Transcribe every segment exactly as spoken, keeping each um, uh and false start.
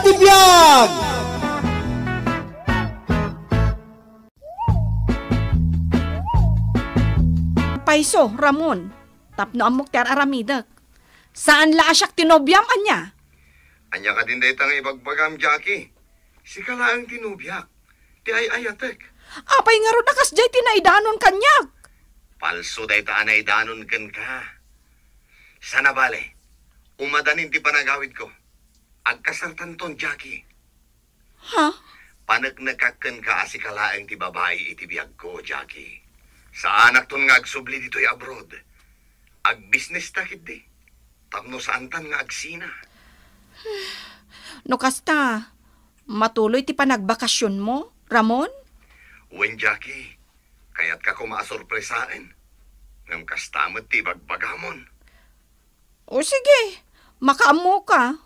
Ti biag! Payso, Ramon, tapno ammok ti ar-aramidek. Saan la a siak ti nobiam, ania? Ania kadin dayta nga ibagbagam, Jackie? Sika laeng ti nobiak, ti ay-ayatek. Apay ngarud a kasdiay ti naidanon kaniak? Palso dayta a naidanon kenka. Sana bale, umadanin ti panagawidko. Agkasartanton, Jackie. Ha? Paneknekak kenka a sika laeng ti babai iti biagko, Jackie. Saanakton nga agsubli ditoy abroad. Agbisnesta ketdi. Tapno saantan nga agsina. No kasta, matuloy ti panagbakasionmo, Ramon? Wen, Jackie, kayatka koma a sorpresaen. Ngem kasta met ti ibagbagamon. O sige, makaammoka.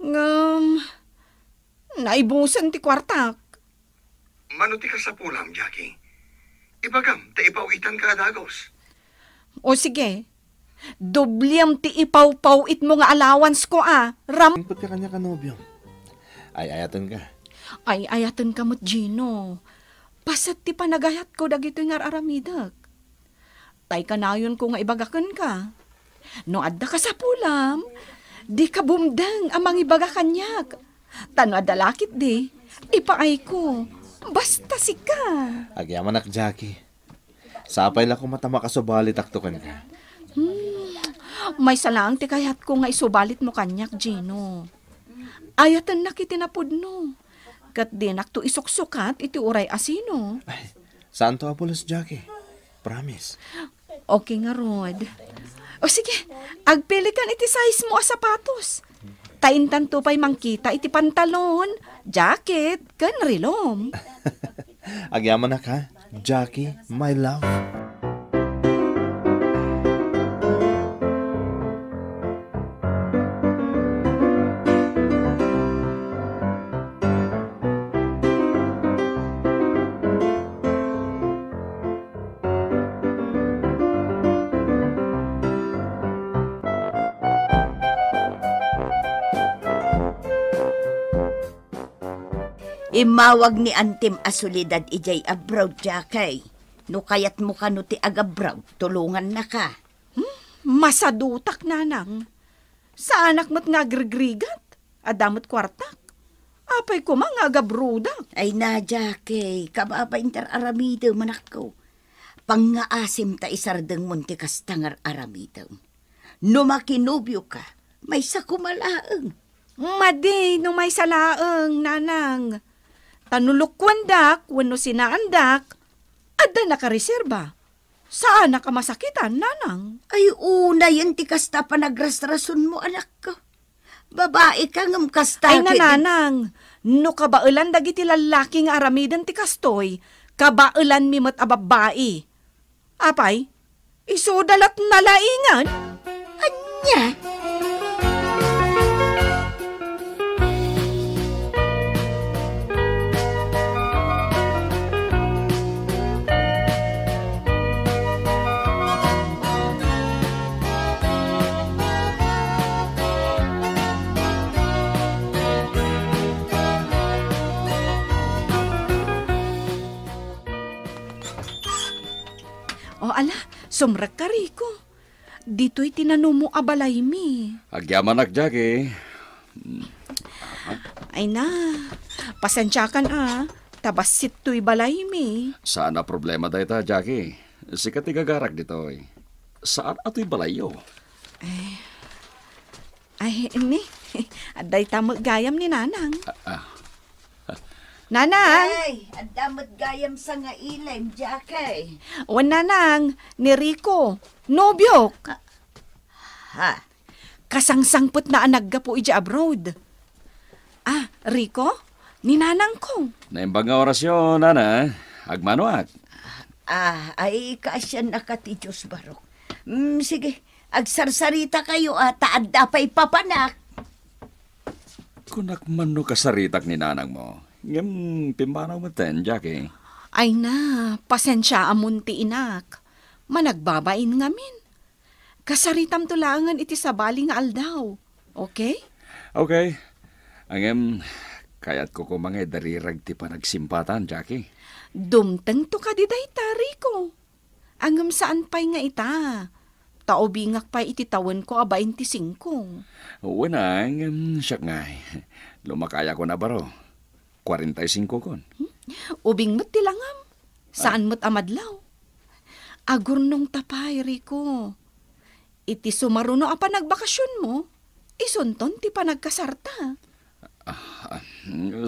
Ngem, naibusen ti kuartak. Mano ti kasapulam, Jackie? Ibagam, ta ipaw-itanka a dagus. O sige, doblem ti ipawpaw-itmo nga allowance ko a, Ram- Ingpet ka kaniak a nobio. Ay-ayatenka. Ay-ayatenka met, Gino. Paset ti panagayatko dagitoy nga ar-aramidek. Tay kanayonko nga ibaga kenka. No adda kasapulam, dika bumdeng a mangibaga kaniak. Ta no adda la ketdi, ipaayko. Basta sika. Agyamanak, Jackie. Sapay la koma ta makasubalitakto kenka. Hmm, maysa laeng ti kayatko nga isubalitmo kaniak, Gino. Ayatennak iti napudno. Ket dinakto isuksukat iti uray a sino. Ay, saanto a pulos, Jackie. Promise. Okay ngarud. O sige, agpilikan iti size mo a sapatos. Ta intanto pay mangkita iti pantalon, jacket, ken rilom. Agyamanak, ha, Jackie, my love. Immawag ni antim a Soledad idiay abroad, Jackie. No kayatmo kano ti agabroad, tulongannaka. Hmm? Masadutak, Nanang. Saanak met nga agrigrigat. Adda met kuartak. Apay koma nga agabroadak? Ay na, Jackie, kababain ti ar-aramidem, anakko. Pangngaasim ta isardengmon ti kasta nga ar-aramidem. No makinobioka, maysa koma laeng. Madi no maysa laeng, Nanang. Ta no lukuandak wenno sinaandak, adda nakareserba. Saanak a masakitan, Nanang. Ay, unayen ti kasta panagrasrasonmo, anakko. Babaika ngem kasta. Ay, ketdi, Nanang, no kabaelan dagiti lallaki nga aramiden ti kastoy, kabaelanmi met a babbai. Apay, isuda la't nalaingan? Ania? O, ala, sumrekka, Rico. Ditoy ti nanumo a balaymi. Agyamanak, Jackie. Ay na, pasensiakan a, ta bassit toy balaymi. Saan a problema dayta, Jackie. Sika ti gagarak ditoy. Saan a toy balayyo? Ay, ay, ni, adda ita met gayam ni Nanang. Ah, ah. Nanang! Ay, adda met gayam sangailem, Jackie. Wen, Nanang, ni Rico, nobiok. Ah, ha? Kasangsangpetna a naggapu idiay abroad. Ah, Rico, ni Nanangko. Naimbag nga orasyo, Nana. Agmanoak. Ah, ay, kaasiannaka ti Dios, barok. Mm, sige, agsarsarita kayo, ah, ta adda pay papanak. Kunak man no kasaritak ni nanangmo. Ngem pimmanaw metten, Jackie. Ay na, pasensiaamon ti inak. Managbabain ngamin. Kasaritamto laengen iti sabali nga aldaw. Okay? Okay. Ngem, kayatko koma nga idarirag ti panagsimpatan, Jackie. Dumtengto kadi dayta, Rico. Ngem saan pay nga ita, ta ubingak pay iti tawenko a baintisingko. Wen a, ngem siak ngay, lumakayakon a baro. Kuarenta y singko kon. Ubing met ti langam. Saan met a madlaw. Agurnongta pay, Rico. Iti sumaruno a panagbakasionmo, isunton ti panagkasarta. Ah, ah,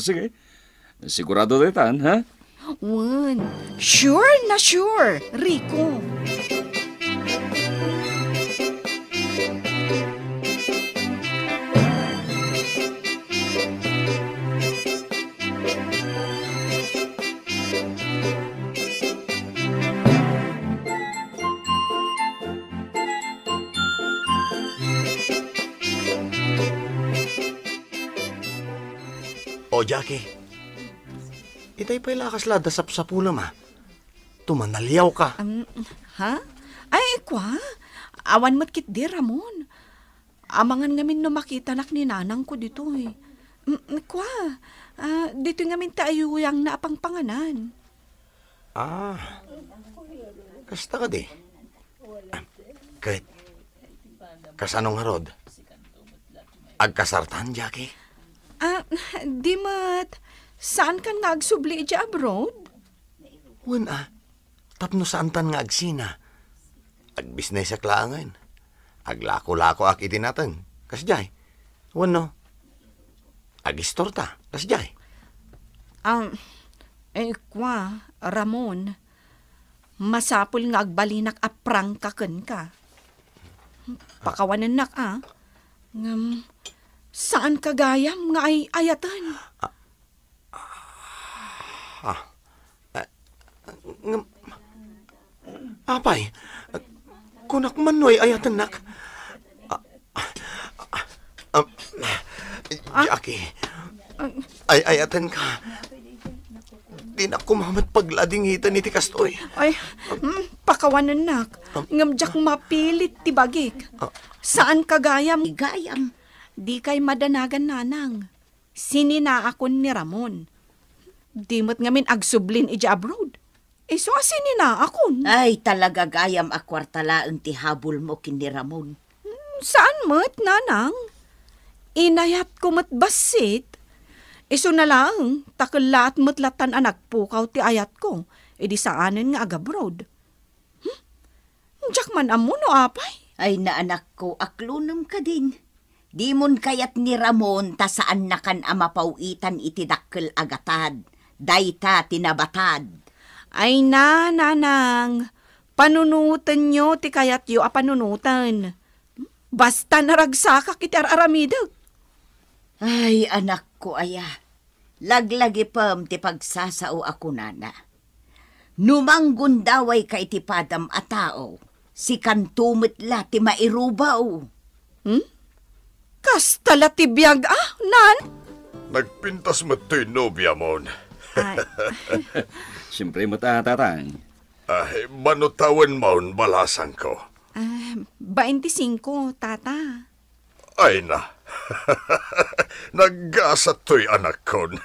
sige. Sigurado daytan, ha? Wen, sure na sure, Rico. O, Jackie, itay pay la a kasla adda sapsapulem, a. Tumanaliawka. Am, ha? Ay, kua? Awan met ketdi, Ramon. Amangan ngamin no makitanak ni nanangko ditoy. Mm, kua? Ah, ditoy ngamin ti ayuyangna a pangpanganan. Ah, kasta kadi? Ah, ket, kasano ngarud? Agkasartan, Jackie? Ah, di met. Saankan nga agsubli idiay abroad? Wen a, tapno saantan nga agsina. Agbisnesek laengen. Aglako-lakoak iti nateng, kasdiay. Wenno, agistorta, kasdiay. Am, eh, kua, Ramon, masapul nga agbalinak a prangka kenka. Pakawanennak, a. Ngem, saanka gayam nga ay-ayaten. Ah, ah, eh, ngem, apay, kunak man no ay-ayatennak. Ah, ah, ah, ah, Jackie, ay-ayatenka. Dinak koma met pagladingiten iti kastoy. Ay, mm, pakawanennak. Ngem diak mapilit ti bagik. Ah. Saanka gayam. Gayam. Dikay madanagan, nanang. Sininaakon ni Ramon. Di met ngamin agsublin idiay abroad. Isu a sininaakon. Ay, talaga gayam a kuarta laeng ti habulmo ken ni Ramon. Hmm, saan met, nanang. Inayatko met bassit. Isuna laeng, ta kellaat met latan a nagpukaw ti ayatko, idi saanen nga agabroad. Hmm? Diak man ammo no apay. Ay, naanakko, aklonem kadin. Dimon kayat ni Ramon ta saannakan a mapaw-itan iti dakkel a gatad. Dayta ti nabatad. Ay na, nanang, panunotenyo ti kayatyo a panunoten. Basta naragsakak iti ar-aramidek. Ay, anakko aya, laglagipem ti pagsasao a kunana. No manggundawayka iti padam a tao, sikanto met la ti mairubaw. Hmm? Kasta la ti biag, a, nan? Nagpintas met toy nobiamon. Ay. Siempre met a, tatang. Ay, mano tawenmon, balasangko? Ah, baintisingko, tata. Ay na. Naggasat toy anakkon.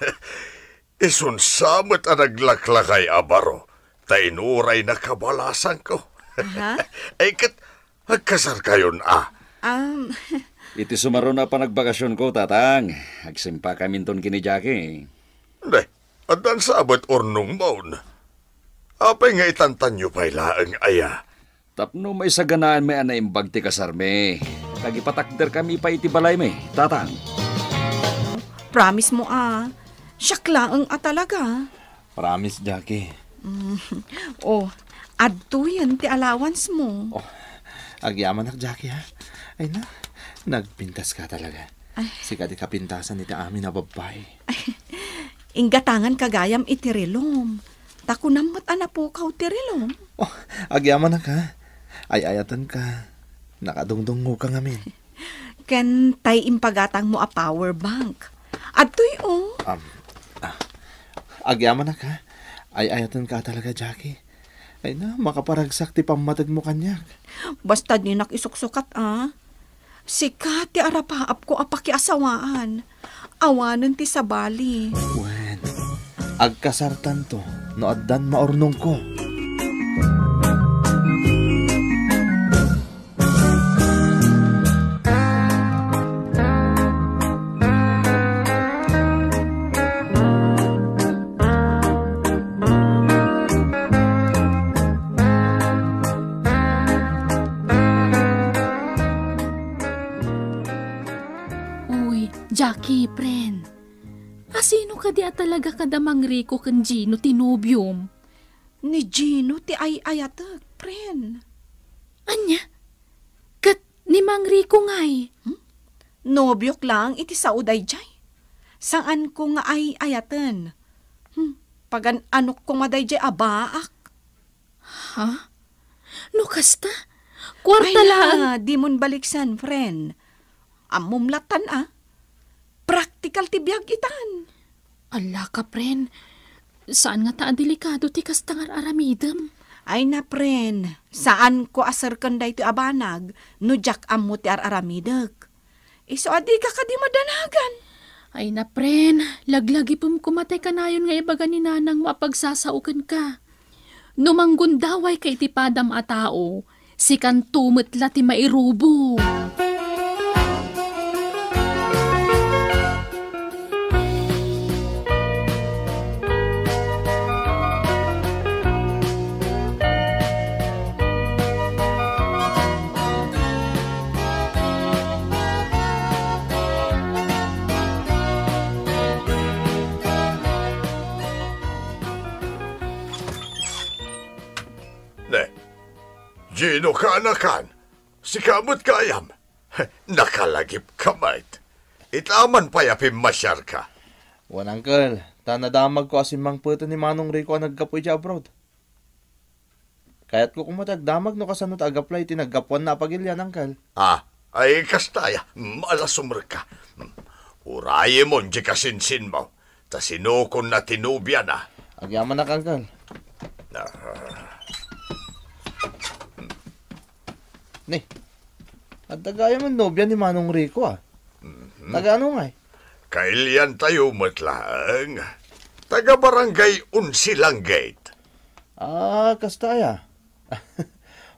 Isunsa met a naglaklakay a baro, ta inuray na kabalasangko. Aha. Ay, ket agkasarkayon a. Um. Iti sumaruno a panagbakasionko, tatang, agsimpakaminton ken ni Jackie. Ne, addan sa met urnongmon. Apay nga itantanyo pay laeng aya? Tapno maisaganaanmi a naimbag ti kasarmi, kagipatakderkami pay iti balaymi, tatang. Promise mo a, siak laeng a talaga. Promise, Jackie. Mm. Oh, adtoyen ti allowance mo. Oh, agyamanak, Jackie, ha? Ay na, nagpintaska talaga. Ay. Sika ti kapintasan iti amin a babbai. Ay, inggatangan ka gayam iti rilom. Ta kunam met a napukaw ti rilom. Oh, agyamanak, ha? Ay-ayatenka. Nakadungdungngoka ngamin. Ken tay impagatangmo a power bank. Adtoy, oh. Um, ah, agyamanak, ha? Ay-ayatenka talaga, Jackie. Ay na, makaparagsak ti pammategmo kaniak. Basta dinak isuksukat, a. Sika ti arapaapko a pakiasawaan. Awanen ti sabali. Wen, agkasartanto no addan maurnongko. Uy, Jackie, pren. Asino kadi a talaga kada Mang Rico ken Gino ti nobiom? Ni Gino ti ay-ayatek, pren. Ania? Ket ni Mang Rico ngay? Hmm? Nobiok laeng iti sao daydiay. Saanko nga ay-ayaten. Hmm, pagan-anok koma daydiay a baak. Ha? No kasta, kuarta Ay, laeng. Na, dimon baliksan, friend. Ammom latan, a. Praktikal ti biag itan. Ala ka, friend. Saan nga ta a delikado ti kasta nga ar-aramidem? Ay na, friend. Saanko a serken daytoy a banag no diak ammo ti ar-aramidek. Isu a dika kadi madanagan. Ay na, pren, laglagipem koma tay kanayon nga ibaga ni nanangmo a pagsasao kenka. No manggundawayka iti padam a tao, sikanto met la ti mairubo. Ne, Gino, kaanakan? Sika met gayam? Nakalagipka met. Ita man pay a pimmasiarka. Wen, uncle, ta nadamagko a simmangpeten ni Manong Rico a naggapu idiay abroad. Kayatko koma ti agdamag no kasano ti agaplay iti naggapuanna a pagilian, uncle. Ah, ay, kasta aya, ala, sumrekka. Urayemon diay kasinsinmo, ta sinukonna ti nobiana. Agyamanak, uncle. Ah. Ni, adda gayam a nobia ni Manong Rico, a. Mhm. Taga ano ngay? Kailiantayo met laeng. Taga Barangay Onse Langgate. Ah, kasta aya.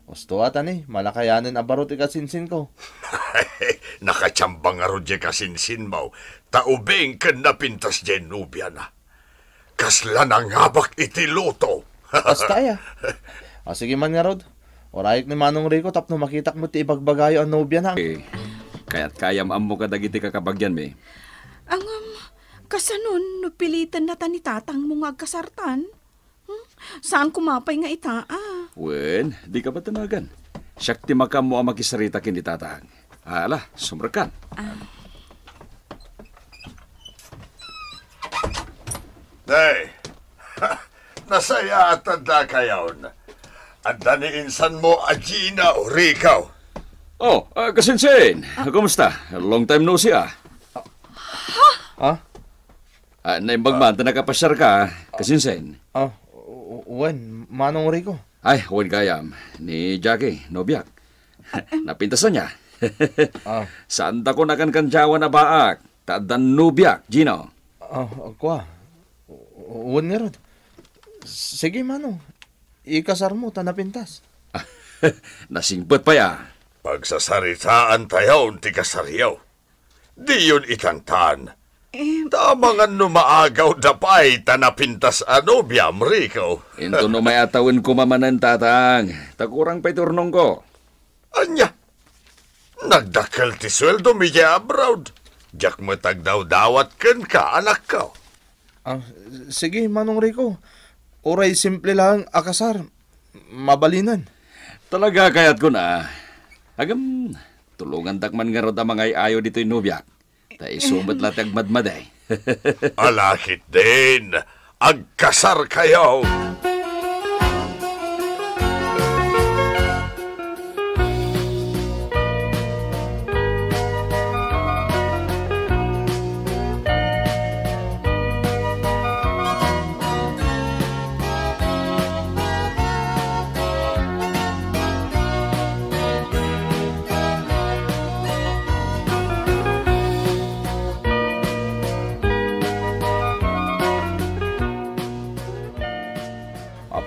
Usto a ta ni, malakayanen a baro ti kasinsinko. Nakachamba ngarud diay kasinsinmo, ta ubing ken napintas diay nobiana. Kasla nangabak iti luto. Kasta aya. A, sige man ngarud. Urayek ni Manong Rico tapno makitak met ti ibagbagayo a nobiana. Eh, kayatka a am-ammo kadagiti kakabagianmi. Ngem, kasanon no pilitennata ni tatangmo nga agkasartan? Hmm? Saan koma pay nga ita, a? Wen, dika madanagan. Siak ti makaammo a makisarita ken ni tatang. Ala, sumrekkan. Ah. Nay, nasayaat a dakayon. Adda ni insanmo a Gino, Rico. Oh, ah, kasinsin, kumusta? Long time no see, a. Ha? Ah, naimbag man ta nakapasiarka, kasinsin. Ah, w-, wen, Manong Rico. Ay, wen gayam, ni Jackie, nobiak. Napintasan niya. Ah. Saantako nakankandiawan a baak, ta addan nobiak, Gino. Ah, kua. W-, wen ngarud. Sige, Manong. Ikasarmo ta napintas. Nasingpet pay, a. Pagsasaritaantayon ti kasaryo. Diyon itantan. Eh, ta amangan no maagawda pay ta napintas a nobiam, Rico. Inton umay a tawen koma manen, tatang, ta kurang pay ti urnongko. Ania? Nagdakkel ti sueldomi idiay abroad. Diak met agdawdawat kenka, anakko. Ah, sige, Manong Rico. Uray simple laeng a kasar, mabalinen. Talaga, kayatkon a. Agam, tulongandak man ngarud a mangay-ayo ditoy nobiak. Ta isu met la ti agmadmadi. Ala ketdin, agkasarkayo.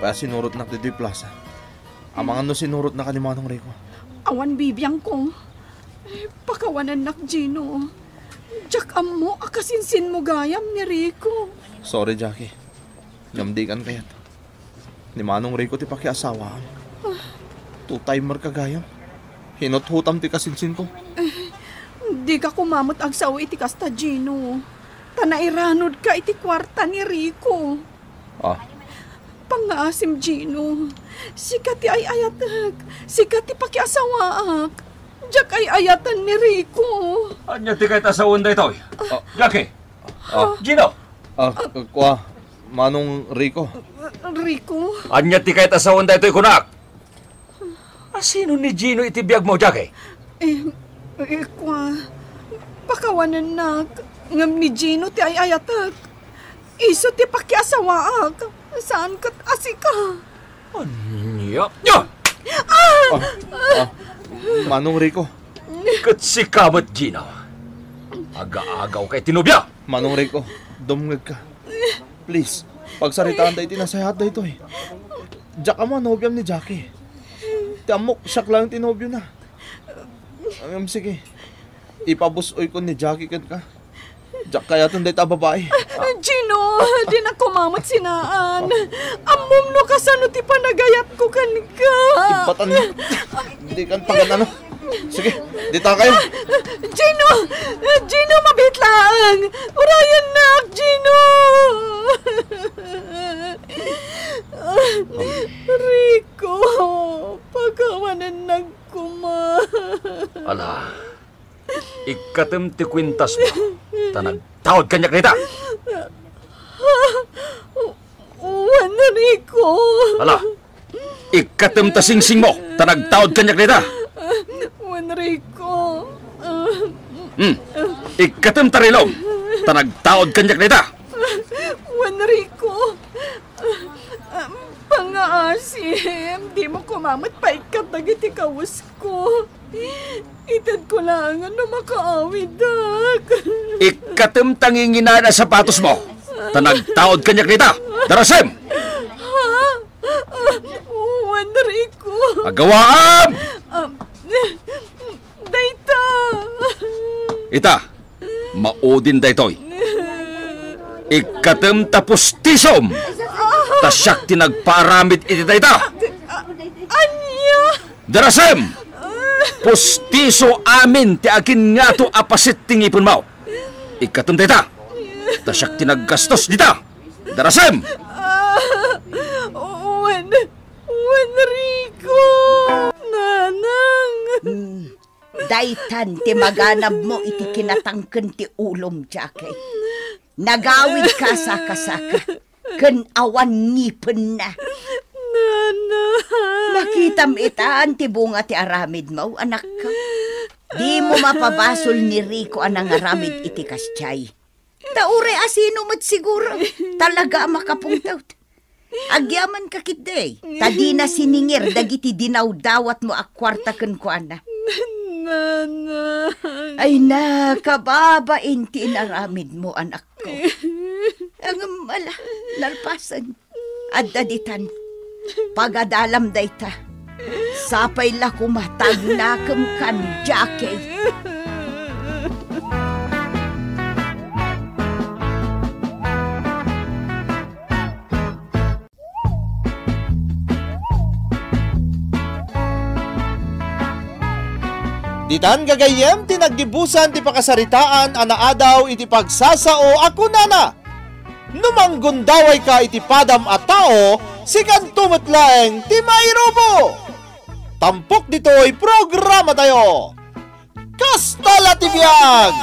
Apay a sinurotnak ditoy plasa? Amangan no sinurotnaka ni Manong Rico. Awan bibiangko. Eh, pakawanennak, Gino. Diak ammo a kasinsinmo gayam ni Rico. Sorry, Jackie. Ngem dikan kayat. Ni Manong Rico ti pakiasawaam. Two-timer ka gayam. Hinuthutam ti kasinsinko. Eh, dika koma met agsao iti kasta, Gino. Ta nairanudka iti kuarta ni Rico. Ah. Pangngaasim, Gino. Sika ti ay-ayatek. Sika ti pakiasawaak. Diak ay-ayaten ni Rico. Ania ti kayat a sawen daytoy? Ah. Jackie! Ah. Gino! Ah, kua, Manong Rico. Rico? Ania ti kayat a sawen daytoy kunak? A sino ni Gino iti biagmo, Jackie? Eh, eh, kua, pakawanennak, ngem ni Gino ti ay-ayatek. Isu ti pakiasawaak, saan ket a sika. Ania? Nia! Ah! Ah, ah, Manong Rico. Ket sika met, Gino. Aga-agawka iti nobia. Manong Rico, dumngegka. Please, pagsaritaan daytoy nasayaat daytoy. Diak ammo a nobiam ni Jackie. Ti ammok, siak laeng ti nobiona. Ngem sige, ipabus-oykon ni Jackie kenka. Diak kayaten dayta a babai. Gino, dinak koma met sinaan. Ammom no kasano ti panagayatko kenka. Imbatan mo. Dikan pagan-ano. Sige, dita kayo. Gino! Gino, mabiit laeng! Urayennak, Gino! Rico, pakawanennak koma. Ala, ikkatem ti kuintasmo, ta nagtaud kaniak dayta. Wen, Rico. Ala, ikkatem ta singsingmo, ta nagtaud kaniak dayta. Wen, Rico. Hmm. Ikkatem ta rilom, ta nagtaud kaniak dayta. Wen, Rico. Pangngaasim, dimo koma met paikkat dagiti kawesko. Itedko laengen no makaawidek. Ikkatem ta nginginaen a sapatosmo, ta nagtaud kaniak dayta. Darasem! Ha? Wen, Rico. Agawaam! Ah, dayta. Ita, maudin daytoy. Ikkatem ta pustisom, ta siak ti nagpaaramid iti dayta. Ania? Darasem! Pustiso amin ti aginngato a paset ti ngipenmo. Ikkatem dayta, ta siak ti naggastos dita. Darasem! Ah, wen, wen, Rico! Nanang! Hmm, daytan ti maganabmo iti kinatangken ti ulom, Jackie. Nagawidka a sakasaka, ken awan ngipenna. Nana! Makitam itan ti bunga ti aramidmo, anakko. Dimo mapabasol ni Rico a nangaramid iti kasdiay. Ta uray a sino met siguro, talaga a makapungtot. Agyamanka ketdi, ta dina siningir dagiti dinawdawatmo a kuarta kenkuana. Nana. Ay na, kababain ti inaramidmo, anakko. Ngem ala, nalpasen. Adda ditan. Pagadalam dayta. Sapay la koma ta agnakem kan Jackie. Ditan gagayyem ti naggibusan ti pakasaritaan a naadaw iti pagsasao a kunana, "No manggundawayka iti padam a tao, sikanto met laeng ti mairubo." Tampok ditoy programatayo. Kasta la ti biag!